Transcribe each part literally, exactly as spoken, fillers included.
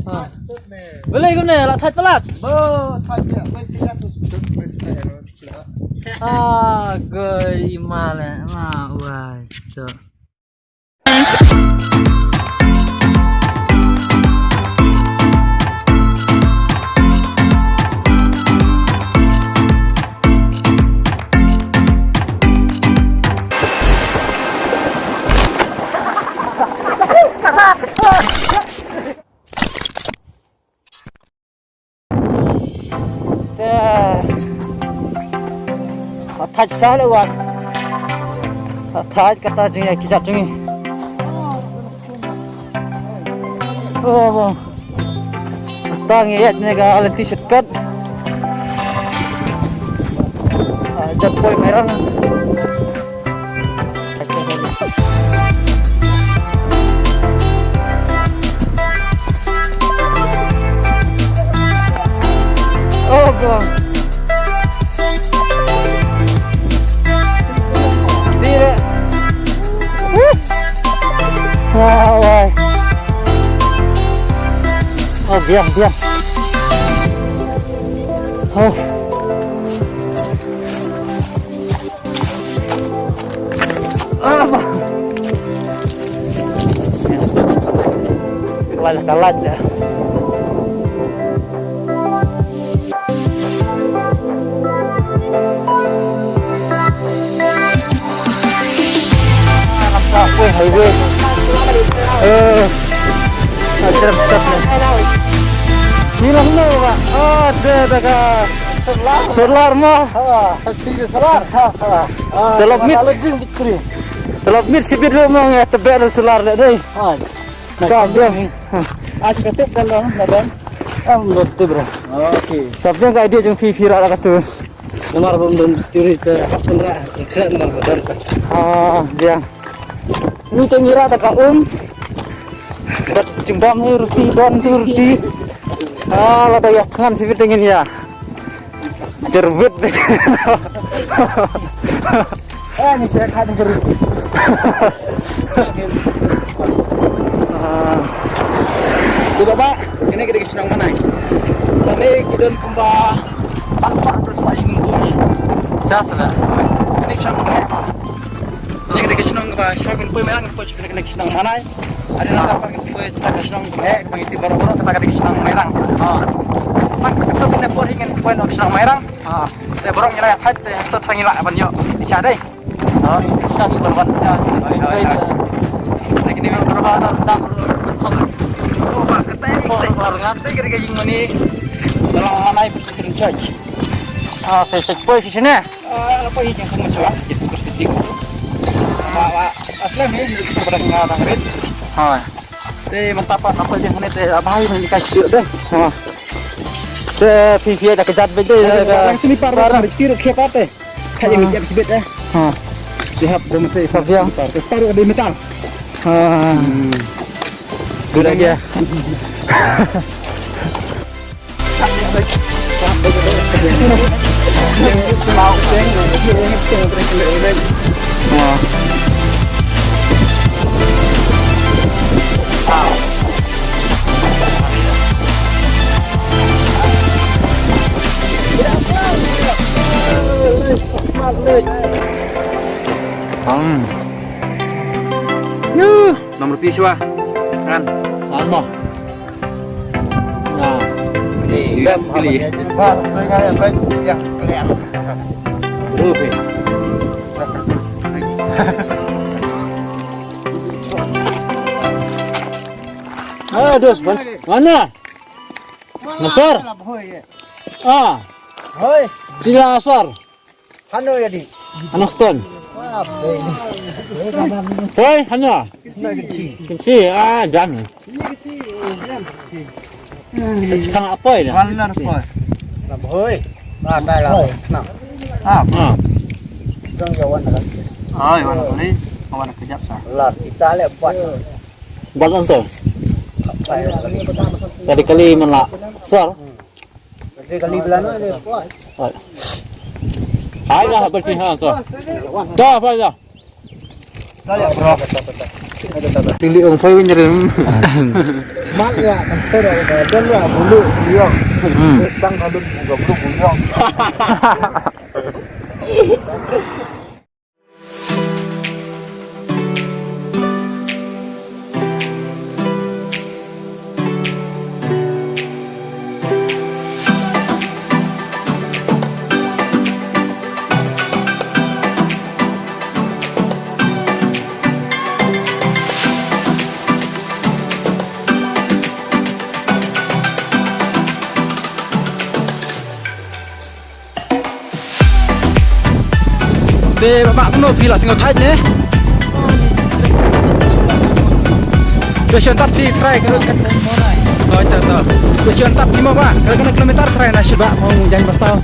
Balei kumne, la thait palat? Ba, thait ïa, ba, thait ïa tu. Ah, goi i ma le, ma, wai, to. Te. Attach sa le wan. Attach kata jingïa ki jat jong ngi. Oh, oh. Tang ïa ne ka lynti shortcut. Ah, jat poi Mairang. Oh, God. Dire. Woo. Wah, wah. Oh, biang, biang. Oh. Ah, bah. Kalat, kalat ya. Highway. Eh, ada stop ya. Ni lah, no, Kak. Ada, ada, Kak. Solar. Solar mo. Ha, sini solar. Ha, ha. Ah, solar mit. Kalau jing bitri. Solar mit sibit ruh mo, ïa tebek ruh solar dah dei. Ha. Ka biang. Ha. Ah, kita tip dalam, dalam. Ah, menurut tu, bro. Okey. Ka biang ka idea jong phi, phi rak kat tu. Namar bym don tiri te hap pynrah, kre namar ba don. Ah, biang. Ni te ngi rak da ka um. Bad jingbam hi ruti, don ti ruti. Ah, lada ïa thngan sibit ngin ïa. Jerbit. Eh, ni saya khat ni jerbit. Ah. Te baba, kane ka dei ka shnong Manai. Kane ki don kumba san spah, san spah ïing bun. Sa sa la. Kane ka shnong Manai. Kane ka dei ka shnong kaba shong kan poi Mairang, kan poi kane ka shnong Manai. Ada na ka kan poi ta ka shnong Bheh, kan iti baroh baroh kata ka dei ka shnong Mairang. Ha. Mak ka tu kane por hi ngan poi na ka shnong Mairang. Ha. Te baroh ngi la thait te to thang ngi la ban ïoh. Sha dei. Ha, sha ngi ban ban sha. Hoi, hoi, hoi. Lagi ni baroh baroh dang. Oh, ba kata ni. Oh, baroh ngan. Te ka dei ka ïing mane. Dalam Manai Presbyterian Church. Ah, te check point sini. Ah, apa ini yang kamu jual? Jadi terus kecil. Ba, ba, asli ni, ini pada nggak ada rit. Ha. Te mynta pat apa je hangne te abai mynta ka shu dei. Ha. Te phi phi da ka jat beit dei. Barang sini par, barang sini khia pat te. Kha yang siap sibit eh. Ha. Siap jom te. Siap, ya. Par te par ada metal. Ha. Hmm. Good idea. Hmm. Yuh, nomor tiga. Kan? Sama. Nah. Ni, kan, kali. Ba, tu kan, ba, yang kalian. Ruh, eh. Ah, dos, ban. Mana? Nasar? Ah. Hoi. Tidak Nasar. Hano ya di. Hano ston. Hoi, hano. Kinchi, ah, jan. Tang apa ini? Wan nar poi. Hoi. Ah, dai lah. Nah. Ah. Dong ya wan kan. Ah, wan kali. Wan kejap sa. Lah, kita le buat. Buat apa tu? Apa ya? Tadi kali mana? Sar. Jadi kali belana dia. Hai dah berarti ha tu. Dah apa dah? Dah ya, bro. Tili ong fai nyerim. Mak ya kan ter ka dal ya bulu bulu. Hmm. Tang ka dal bulu bulu. Te ba kumno phi la sngewthuh ne? Phi shon tap ti trai ka. Oh, ta ta. Phi shon tap ti mo ba. Ka kilometer trai na shi ba mo jang ba tau.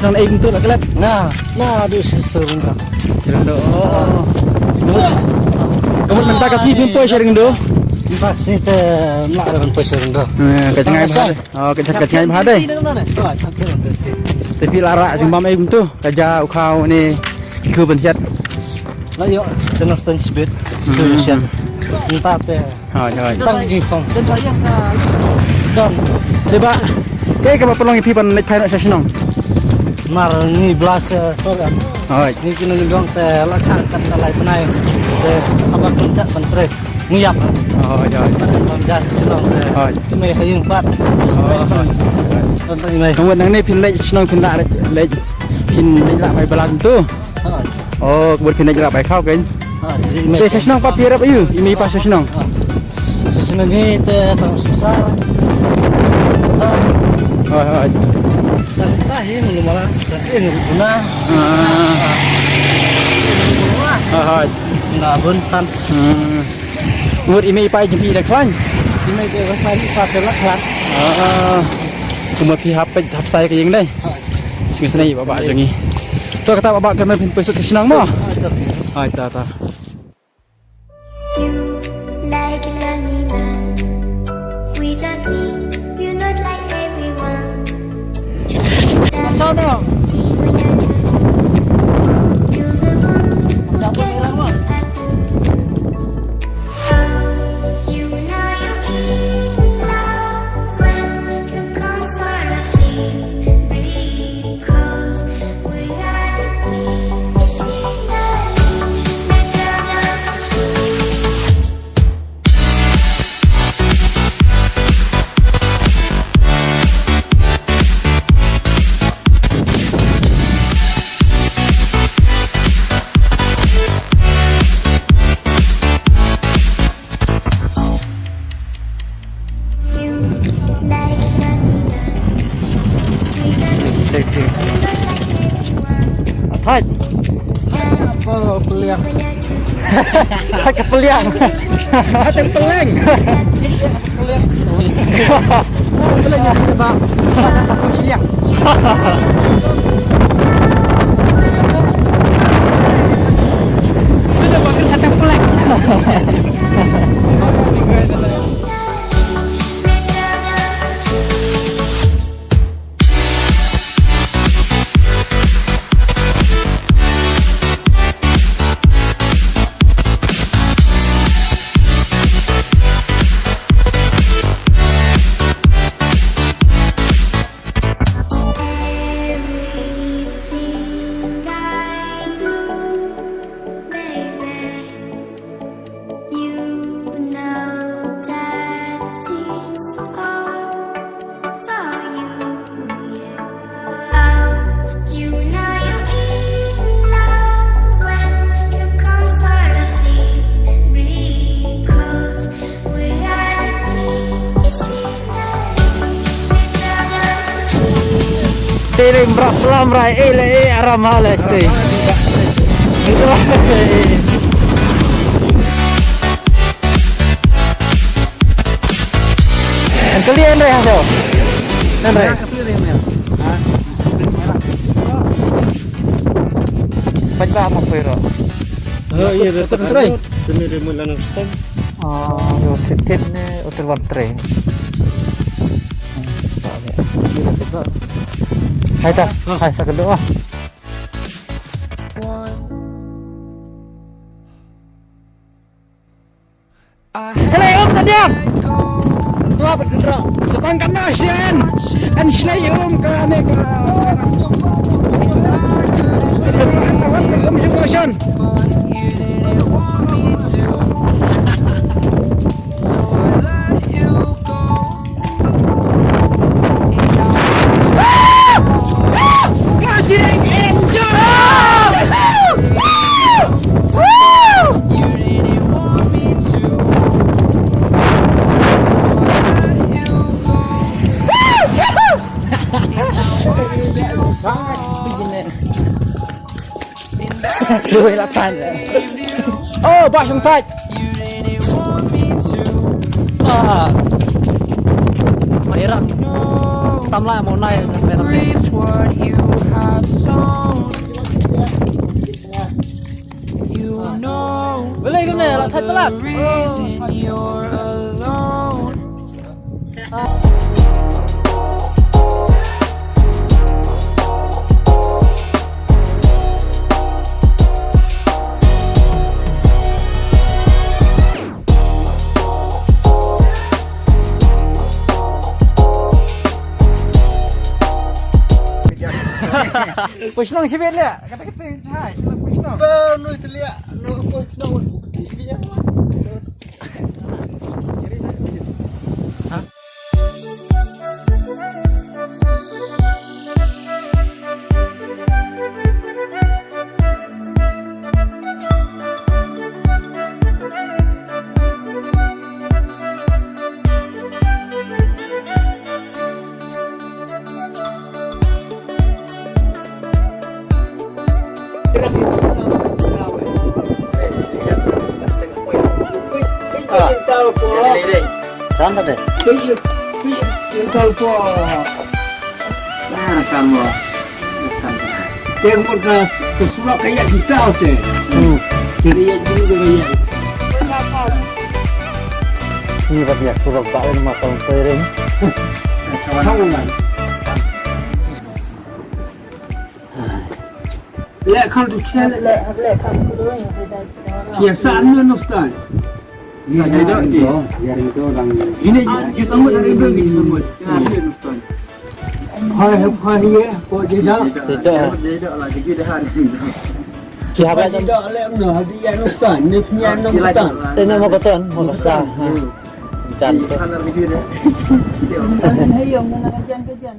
Nang ei tu la kelet. Na, na du si serung ka. Serung do. Oh. Kamu mentah kasi pin poi serung do. Entah si te nak dengan poi serung do. Eh, ka jngai ba. Oh, ka jngai, ka jngai bha dei. Te phi la rah jingbam ei kumtu, ka ja u khaw ne ki khu ban siat. La ïoh sngewthuh sbit. Hmm. Tu siat. Entah te. Hoi, hoi. Tang jingpang. Don. Te ba, kaei kaba pynlong ïa phi ban leit phai noh sha shnong? Mar ngi bla sha sor em. Hoi. Ngi ki nongkyndong te la kha kat ka lai bnai. Te haba kynjah ban trei. Ngi ïap. Oh, ïa. Ban ban jan shnong te. Oh. Mei ha ïing pat. Oh. Ban tang mei. Ka mut nangne phin leit shnong phin lah leit, leit. Phin leit lah bai bla tu. Oh. Oh, ka mut phin leit lah bai khaw kein. Ah, jadi mei. Te sha shnong pat phi ïarap aïu? I mei i pa sha shnong. Ah. Sha shnong ni te tang susah. Oh, oh. Tang tahi mulu mala. Tang sih ngi guna. Ah. Ah. Ngi guna. Oh, oh. Ngi bun tan. Hmm. Ngut i mei i pa jong phi i dang khlaiñ? I mei i dang khlaiñ, i pa te la khlad. Ah. Kumba phi hap peit hap sai ka ïing dei. Sngewsynei ba ba jong ngi. To kata ba ba kan phin poi suk ka shnong mo. Ai ta ta. You like an animal. We just need you not like everyone. That's why I choose you. You're the one who can make me happy. Oh, you know you're in love when you come for the sea. Because we are the king, it's in the league, we tell the truth. Thait. Apa peliang? Thait ka peliang. Thait ka peliang. Everything I do, baby, you know that it's all for you, yeah. Oh, you know you're in love when you come for the sea, because Te rim rap lam rai e le e aram hale ste. Kali andre haso. Andre. Pajba apa pero. Oh, iya, betul, betul. Sini dia mula nang stop. Oh, yo, sitip ni hotel one three. Hai ta. Hai, sa kedua. Shalai, oh, stadium. Wa bad kynroh. Sa tang katno shen. An shlei um kane ka. Um shu ko shen. Lui la tan. Oh, ba shong tai. Ah. Mai rang. Tam lai mo nai ngan mai rang. Balei kumne la thait palat. Poi shnong shibit leh. Kata kata jahai, shnong poi shnong. Ba noi te leh, no poi shnong. San ta de. Ah, kamu. Te mut ka, ka surok ka ïa kita te. Hmm. Ka ïa jingïa ka ïa. Ni ba ïa surok ba en ma tong toi ring. Kawan. Leh kham tu khel. Leh, leh kham tu. Ïa sa nu nu stan. Sa jai dok ti. Ïa ri to dang. Ini ju sambut hari tu ju sambut. Ïa nu stan. Hai, hai, hai, ya, ko je dah. Tidak. Tidak lah, jadi dah hari. Ki haba jam. Tidak leh, no, hadi ya no tan, ni punya no tan. Ini mau keton, mau besar. Ha. Jan tu. Hai, yang mana kajian, kajian.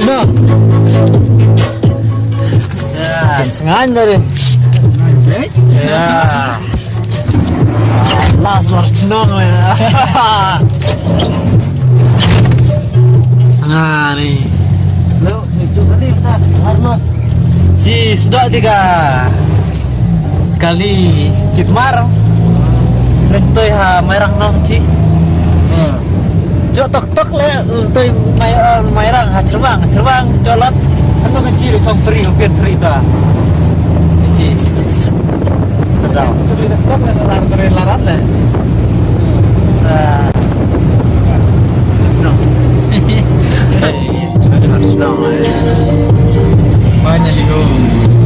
Nah. Sngewbha dari. Ya. Last last chnong ya. Nga ni. Lo, ni tu tadi kita Arnold. Ji, sudah tiga kali kit mar. Lentoi ha Mairang nong ji. Jok tok tok le, lentoi Mai-, eh, Mairang ha Cherbang, Cherbang jok lot. Ano ka ji le tong free, ka pian free ta. Ji. Kedau. Tok le tok le lar lar lar le. Snow. Snow. Finally home.